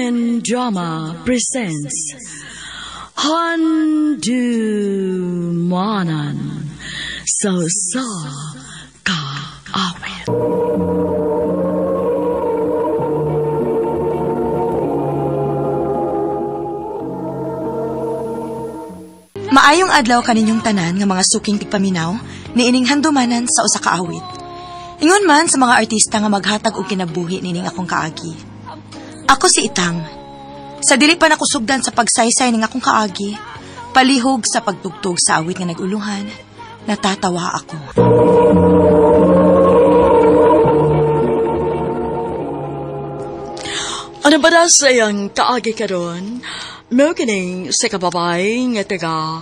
Philippine Drama presents Handumanan sa Usa Ka Awit. Maayong adlaw kaninyong tanan nga mga suking tigpaminaw niining handumanan sa usa ka awit. Ingon man sa mga artista nga maghatag og kinabuhi nining akong kaagi. Ako si Itang. Sa dili pa nakusugdan sa pagsaysay ning akong kaagi, palihog sa pagtugtog sa awit nga naguluhan, natatawa ako. Ano ba na sa iyang kaagi karon? Mao kining sa kababay nga taga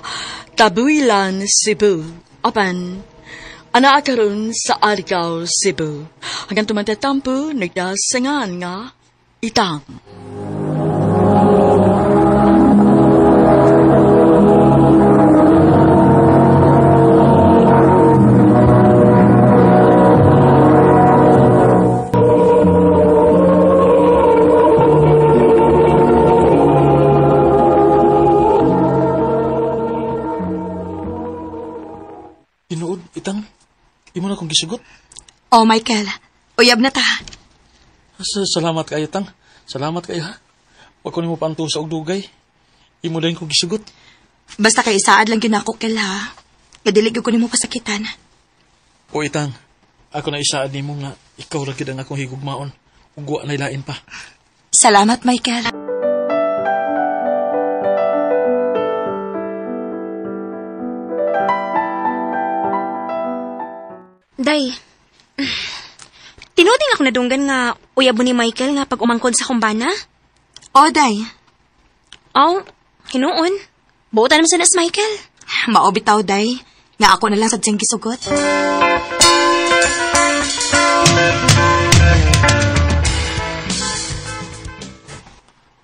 Tabuilan, Cebu. Apan, anaa karon sa Argao, Cebu. Hanggang tumatatampo, nagdasangan nga Itang. Tinuod, Itang. Imo na kong gisugot. Oh, Michael. Uyab na ta. Salamat kayo, Tang. Salamat kayo, ha. Wag ko nimo pantusa og dugay. Imo din kong gisugot. Basta kay isaad lang gyud nako, Kel, ha. Gadili gyud ko nimo pasakitan. O, Itang. Ako na isaad nimo nga ikaw ra gyud ang akong higugmaon. Ug wa nay lain pa. Salamat, Michael. Day, tinuding ako nadunggan nga uyab mo ni Michael nga pag umangkon sa kumbana? O, Day. Aw, hinuon. Buotan naman sana si Michael. Mao bitaw, Day. Nga ako na lang sa siyang gisugot.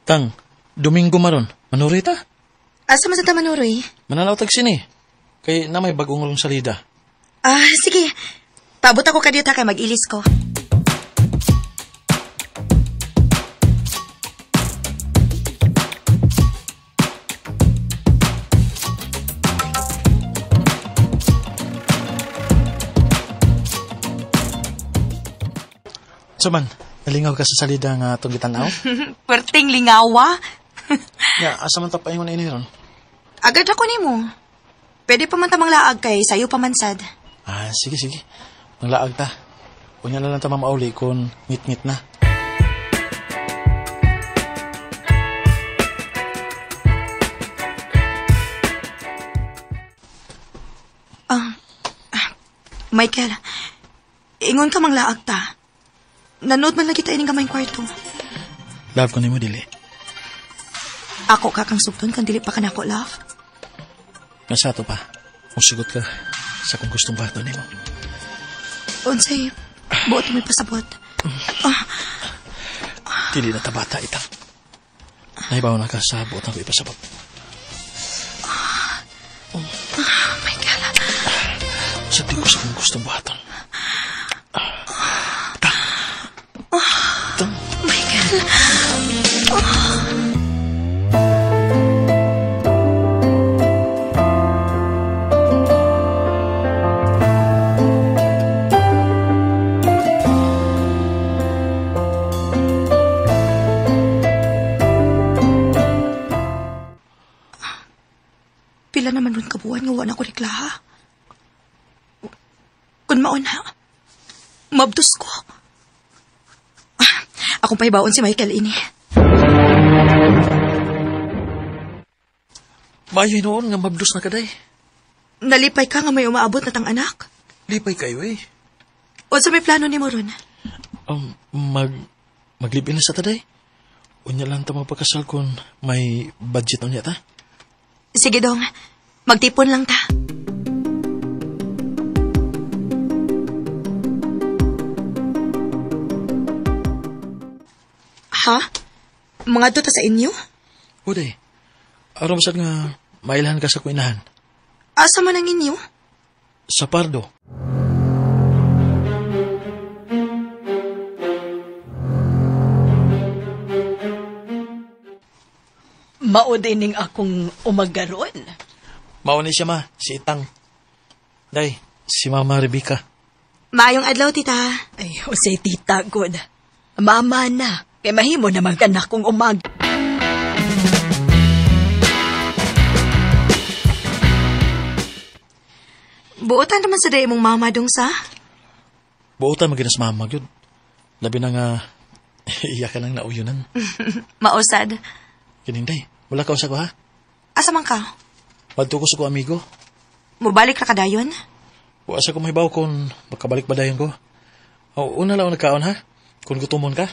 Tang, Domingo maron. Manuri ta? Asa man sa ta manuroy? Mananaw tag sini. Kay na may bagong rong salida. Ah, sige. Paabot ako kadiyot ha kay mag-ilis ko. So man, nalingaw ka sa salida nga itong gitanaw? Perting lingawa. Ya, asa man ta paingon ini ron? Agad ako nimo. Pwede pa man tamang laag kay sayo pa man sad. Ah, sige, sige. Manglaag ta. Unya na lang ta mamauli kung ngit-ngit na. Michael, ingon ka manglaag ta. Nanood man lagi ta ining gamay kwarto. Love ko nimo dili. Ako ka kang sugton kan dili pa ka nako love. Nga sa ato pa, musugot ka sa kung gustong bato nimo. Unsay, buot may pasabot. Dili na tabata itang. Nahibaw na ka sa buot na ko ipasabot. Michael. Sa di ko sa kung gustong buhaton. Tang. Tang. Michael. Pila naman ron kabuan nga wala ko reklaha. Kun maon ha, mabdos ko. Akong pahibaon si Michael ini. Maayo noon nga mabdos na kaday. Nalipay ka nga may umaabot na tang anak. Lipay kayo eh. Unsa may plano nimo ron? Maglipin na sa taday. Unya lang ta magpakasal kung may budget unya ta. Sige dong, magtipon lang ta. Ha? Mga ta sa inyo? Uday, aron sad nga mailhan ka sa kuinahan. Asa man ang inyo? Sa Pardo. Mao dining akong umagaron. Mao ni siya, ma. Si Itang. Day, si Mama Rebecca. Maayong adlaw, tita. Ay, usay tita, good. Mama na. Kay mahimo naman ka na kung umag. Buotan naman sa day mong mama dong sa? Buotan maginas mama, gyud. Labi na nga, iya ka lang nauyunan. Mausad. Kininday, wala ka usa ko, ha? Asa man ka? Madto ko sa ko amigo. Mubalik ra ka dayon? Wa sa ko mahibaw kung makabalik ba dayon ko. O, una lang nagkaon, ha? Kung gutomon ka.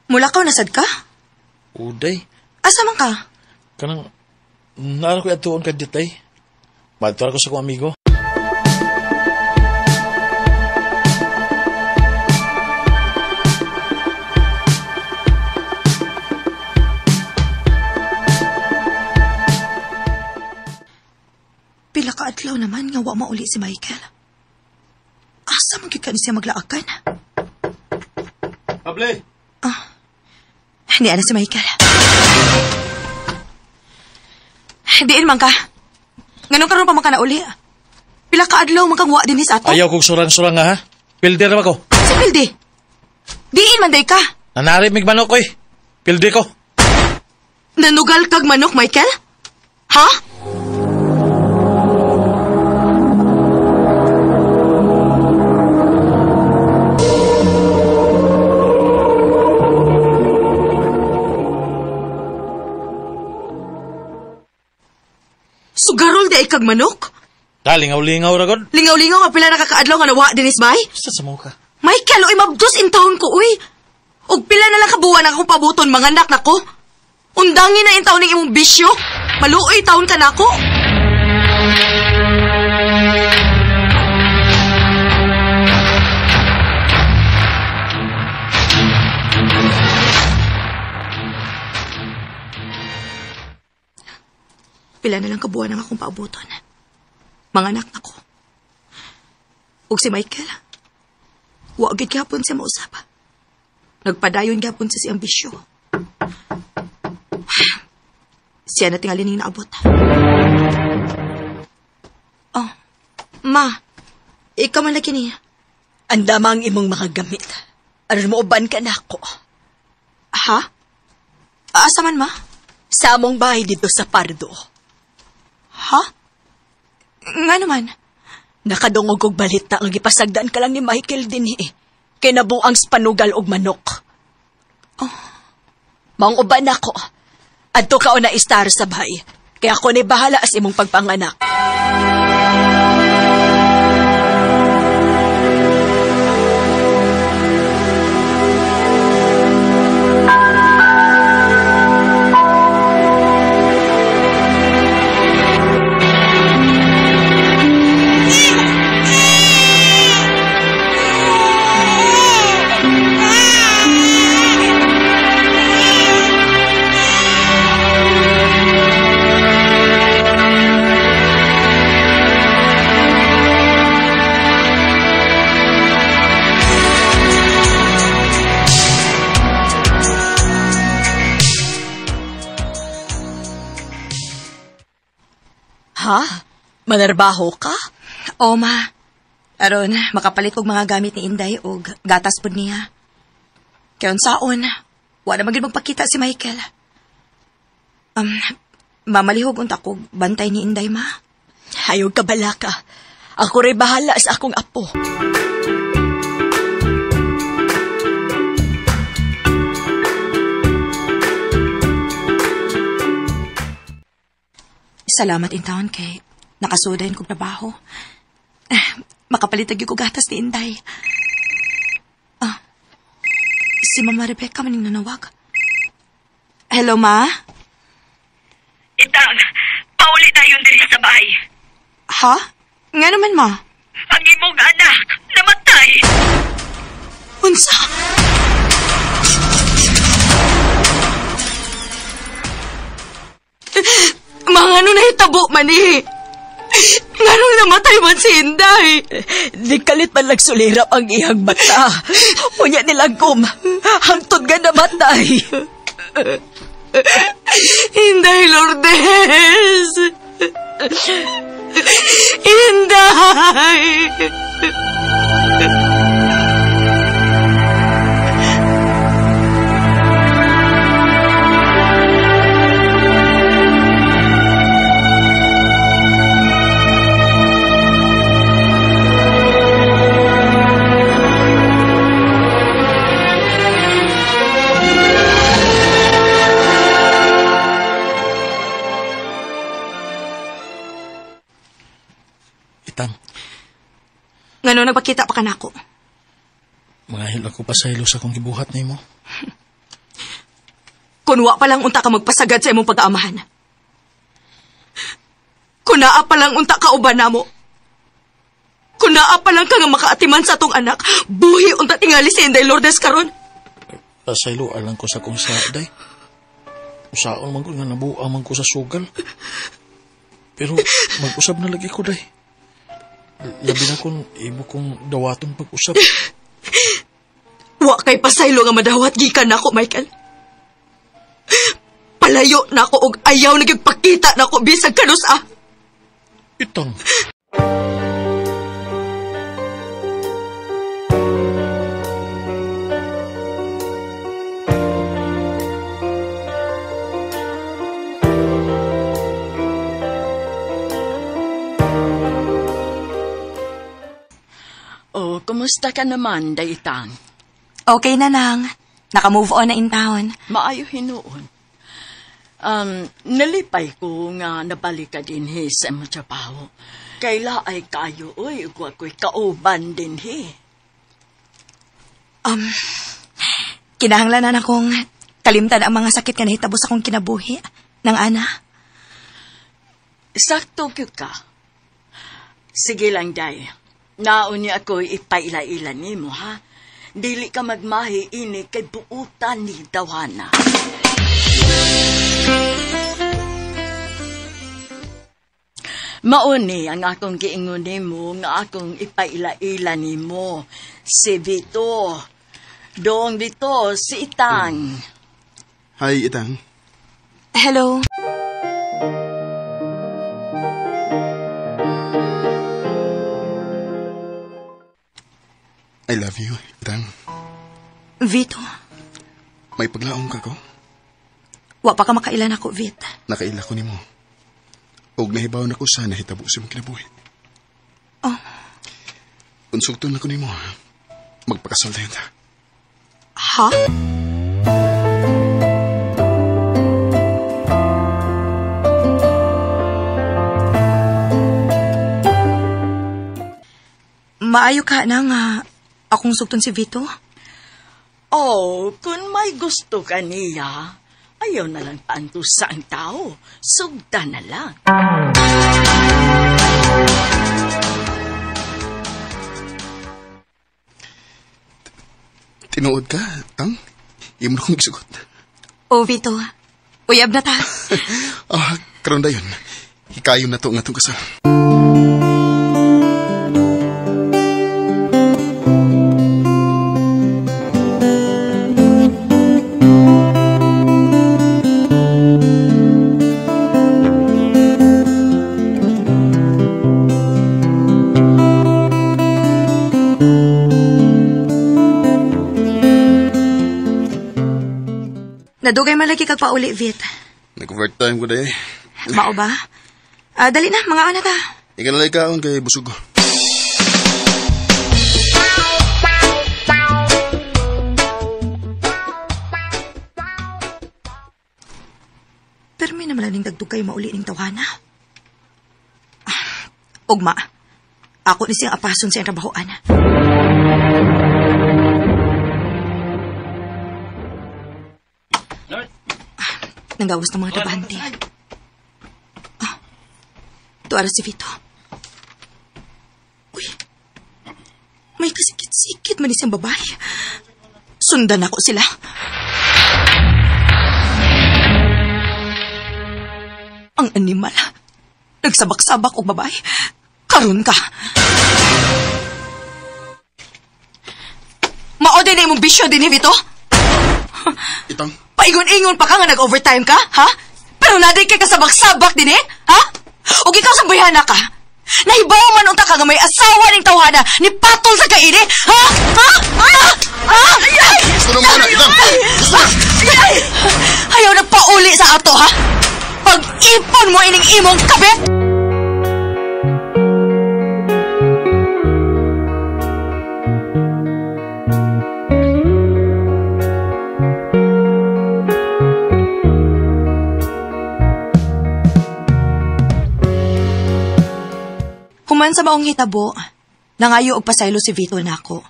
Mula ka nasad ka? Uday. Asa man ka? Kanang, naara ko atuon ka ditay. Madto ra ko sa ko amigo. Pila ka adlaw naman nga wa mauli si Michael. Asa man gyud ka ni siya maglaakan? Able. Ah. Hindi ana si Michael. Diin man ka. Nganong karon pa man ka nauli? Pila ka adlaw man kang wa dinhi sa ato? Ayaw kog surang-surang nga, ha? Pildi ra ba ko? Si Pildi. Diin man day ka. Nanari mig manok oy. Pildi ko. Nanugal kag manok, Michael? Ha? Sugarol di ay kag manok? Ta, lingaw-lingaw ra god. Lingaw-lingaw nga pila nakakaadlaw nga nawa dinis bay? Sa mo ka. Michael, oy mabdos in town ko, uy. Og pila na lang kabuwan ang akong pabuton, mga anak nako. Undangin na in taon ning imong bisyo. Maluoy taon ka nako. Pila na lang kabuwan ang akong paabuton. Mga anak nako. Ug si Michael, wa gid gyapon siya mausap. Nagpadayon gyapon siya siyang bisyo. Siya na tingali ning naabot. Oh, ma, ikaw man lagi niya. Andamang imong makagamit. Aron mo uban ka na ako. Ha? Asa man, ma? Sa among bahay dito sa Pardo. Ha? Nga naman? Nakadungog og balita nga gipasagdan ka lang ni Michael dinhi. Kay nabuang spanugal og manok. Oh. Maong uban ako. Adto ka na istar sa bahay. Kaya ako ni bahala as imong pagpanganak. Ha? Manarbaho ka? Oo, ma. Aron, makapalit og mga gamit ni Inday og gatas pod niya. Kaya unsaon, wala man gyud magpakita si Michael. Mamalihog unta ko bantay ni Inday, ma. Ayaw ka bala ka. Ako rin bahala sa akong apo. Salamat in taon kay nakasudayin kong trabaho. Makapalitag yung gatas ni Inday. Ah, si Mama Rebecca maning nanawag. Hello, Ma? Itang, pauli tayo diri sa bahay. Ha? Nga naman, Ma? Ang imong anak, namatay. Unsa? Mga ano na hitabo man eh. Nganong namatay man si Inday? Nikalit man lang sulirap ang iyang mata. Unya nilagom, hangtod nga namatay. Inday Lourdes! Inday! Itang. Ngano nagpakita pa ka nako? Mangahil ako pasaylo sa akong gibuhat nimo. Kun wa pa lang unta ka magpasagad sa imong pag-aamahan. Kun naa pa lang unta ka uban namo. Kun naa pa lang ka nga makaatiman sa atong anak, buhi unta tingali si Inday Lourdes karon. Pasaylo alang ko sa akong saday. Usaon man ko nga nabuang man ko sa sugal. Pero mag-usab na lagi ko, day. Labi na kung imo kong dawaton pag-usab. Wa kay pasaylo nga madawat gikan nako, Michael. Palayo nako og ayaw na gyud pakita nako bisag kanus-a. Itang. Oh, kumusta ka naman, Daytang? Okay na nang. Naka-move on na in town. Maayo hinuon. Nalipay ko nga nabalik ka din he sa imong trabaho. Kaila ay kayo, uy, ug ako'y kauban din he. Kinahanglan na akong kalimtan ang mga sakit nga nahitabo sa akong kinabuhi ng ana. Sakto gyud ka. Sige lang, Day. Naon niya ako ipaila-ila nimo, ha? Dili ka magmahi ini kay buutan ni Tawana. Mauni ang akong giingon nimo nga akong ipaila-ila nimo. Si Vito. Doong Vito, si Itang. Hi, Itang. Hello. I love you, Itang. Vito. May paglaom ka ko? Wa pa ka makailan ako, Vit. Nakaila ko nimo. Og nahibaw na ko sa nahitabo sa imong kinabuhi. Oh. Unsugton na ko nimo, ha? Magpakasal tayo ta. Ha? Maayo ka na nga akong sugton si Vito? Oh, kung may gusto ka niya, ayaw na lang paantusa ang tao. Sugta na lang. Tinuod ka, Tang? Imo na kong gisugot. Oh, Vito. Uyab na ta. Karon dayon. Hikayon na to nga itong kasal. Nadugay man lagi kag pauli, Vit. Nag-overtime ko day. Mao ba? Dali na, mga ana ta. Ikaw na lang ikaon kay busog ko. Pero may naman ning dagdug kayo mauli ning tawana. Ugma, ako ni siyang apason sa iyang trabahoan. Nanggawas ng mga trabahante. Tuara si Vito. Uy, may kasikit-sikit man isang babae. Sundan ako sila. Ang animal. Nagsabak-sabak og babae. Karon ka. Mao din na imong bisyo din, Vito? Itang, Paingon-ingon pa ka nga nag-overtime ka, ha? Pero naday kay kasabak-sabak din eh, ha? O ikaw sa bayhana ka. Nahibaw man unta ka nga may asawa ning tawhana ni patol sa kaini, ha? Ha? Ha? Ha? Ay! Gusto na mo na, Itang! Gusto na! Ay! Ayaw nagpauli sa ato, ha? Pag-ipon mo ining imong kabit! Human sa maong hitabo, nangayo og pasaylo si Vito nako.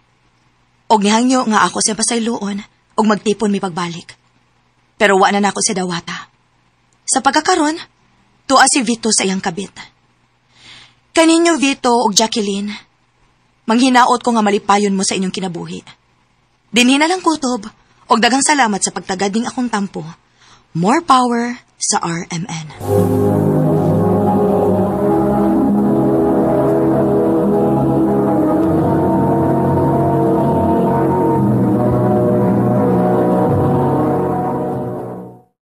Og nihangyo nga ako siya pasayloon og magtipon mi pagbalik. Pero wa na nako siya dawata. Sa pagkakaron, tuwa si Vito sa iyang kabit. Kaninyo Vito og Jacqueline, manghinaot ko nga malipayon mo sa inyong kinabuhi. Dinhi na lang kutob og daghang salamat sa pagtagad ning akong tampo. More power sa RMN.